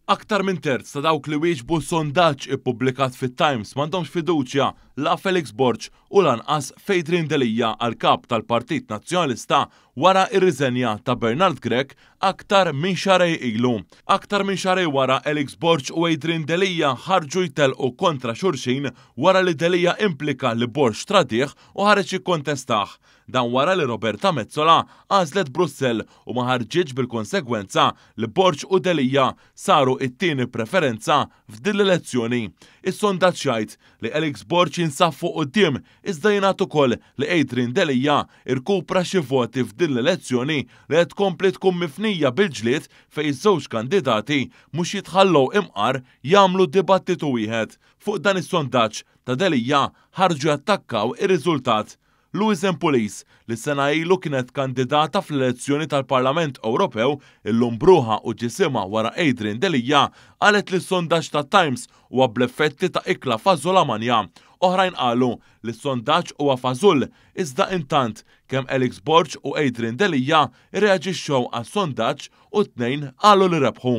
Aktar minn terz ta' dawk li wieġbu sondaġġ ippubblikat fit-Times m'għandhomx fiduċja la f'Alex Borg u lanqas f'Adrian Delia għal kap tal-Partit Nazzjonalista wara r-riżenja ta' Bernard Grech aktar minn xahrejn ilu. Aktar minn xahrejn wara Alex Borg u Adrian Delia ħarġu jtellqu kontra xulxin wara li Delia implika li Borg tradih u ħareġ jikkontestah. Dan wara li Roberta Metsola għażlet Brussell u ma ħarġitx bil-konsegwenza li Borg u Delia saru t-tieni preferenza f'din l-elezzjoni. Is-sondaġġ jgħid li Alex Borg jinsab fuq quddiem iżda jingħad ukoll li Adrian Delia rkupra xi voti f'din l-elezzjoni li qed tkompli tkun mifnija bil-ġlied fejn iż-żewġ kandidati mhux jitħallew imqar jagħmlu dibattitu wieħed. Fuq dan is-sondaġġ ta' Delia ħarġu jattakkaw ir-riżultat. Louise Pulis, li sena ilu kienet kandidata fl-elezzjoni tal-Parlament Ewropew, illum b'ruħha u ġisimha wara Adrian Delia, qalet li s-sondaġġ tat-Times huwa bl-effetti ta' ikla fażola manja. Oħrajn qalu li s-sondaġġ huwa fażull, iżda intant, kemm Alex Borg u Adrian Delia rreaġixxew għas-sondaġġ u t-tnejn qalu li rebħu.